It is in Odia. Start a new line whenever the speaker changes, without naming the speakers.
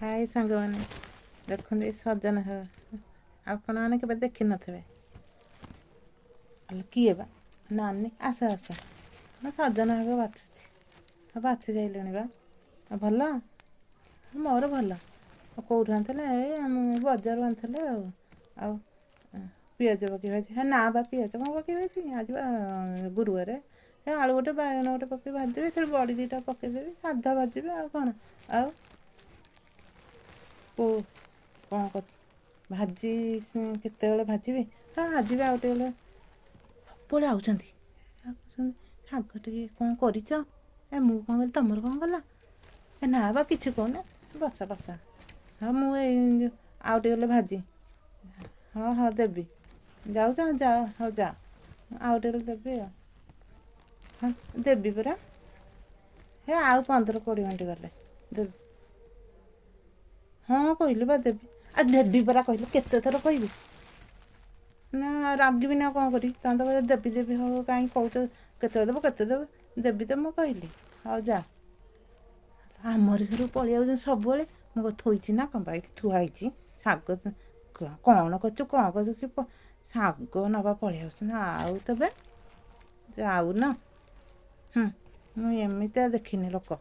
ହାଏ ସାଙ୍ଗମାନେ, ଦେଖନ୍ତୁ ଏ ସଜନା ଶାଗ ଆପଣମାନେ କେବେ ଦେଖିନଥିବେ। କିଏ ବା ନାନୀ, ଆସ ଆସ। ମୁଁ ସଜନା ଶାଗ ବାଛୁଛି। ଆଉ ବାଛି ସାରିଲିଣି ବା। ଆଉ ଭଲ? ମୋର ଭଲ। ଆଉ କେଉଁଠୁ ଆଣିଥିଲେ? ଏଇ ଆମ ବଜାରରୁ ଆଣିଥିଲେ। ଆଉ ଆଉ ପିଆଜ ପକେଇ ଭାଜି? ନା ବା, ପିଆଜ କ'ଣ ପକେଇ ଭାଜି? ଆଜି ବା ଗୁରୁବାର। ଏ ଆଳୁ ଗୋଟେ ବାଇଗଣ ଗୋଟେ ପକେଇ ଭାଜିଦେବି, ସେଥିରେ ବଡ଼ି ଦୁଇଟା ପକେଇଦେବି, ସାଧା ଭାଜିବି, ଆଉ କ'ଣ? ଆଉ କେଉଁ କ'ଣ ଭାଜି, କେତେବେଳେ ଭାଜିବି? ହଁ, ଭାଜିବି ଆଉ ଟିକେ ବେଳେ। ସବୁବେଳେ ଆଉଛନ୍ତି, ଆଉଛନ୍ତି। ଶାଗ ଟିକେ କ'ଣ କରିଛ? ଏ ମୁଁ କ'ଣ କଲି, ତମର କ'ଣ କଲା? ଏ ନା ବା, କିଛି କହୁନ, ବସ ବସ। ହଁ, ମୁଁ ଏଇ ଆଉ ଟିକେ ଗଲେ ଭାଜି। ହଁ ହଁ, ଦେବି। ଯାଉଛ? ଯା, ହଉ ଯା, ଆଉ ଟିକେ ଗଲେ ଦେବି। ଆଉ ହଁ, ଦେବି ପରା। ହେ, ଆଉ 15 20 ମିନିଟ୍ ଗଲେ ଦେବି। ହଁ, କହିଲି ବା ଦେବି। ଆଉ ଦେବି ପରା କହିଲି, କେତେ ଥର କହିବି? ନା ରାଗିବିନି ଆଉ କ'ଣ କରିବି? ତମେ ତ କହିବ ଦେବି ଦେବି। ହଉ, କାହିଁକି କହୁଛ କେତେବେଳେ ଦେବ କେତେ ଦେବ? ଦେବି ତ ମୁଁ କହିଲି। ହଉ ଯା। ଆମରି ଘରକୁ ପଳେଇ ଆଉଛନ୍ତି ସବୁବେଳେ। ମୁଁ ଥୋଇଛି ନା କ'ଣ ଏଇଠି ଥୁଆ ହେଇଛି ଶାଗ? କ'ଣ କରୁଛୁ, କ'ଣ କରୁଛୁ କି ଶାଗ ନେବା ପଳେଇ ଆଉଛନ୍ତି। ଆଉ ତେବେ ଯାଉନ। ମୁଁ ଏମିତିଆ ଦେଖିନି ଲୋକ।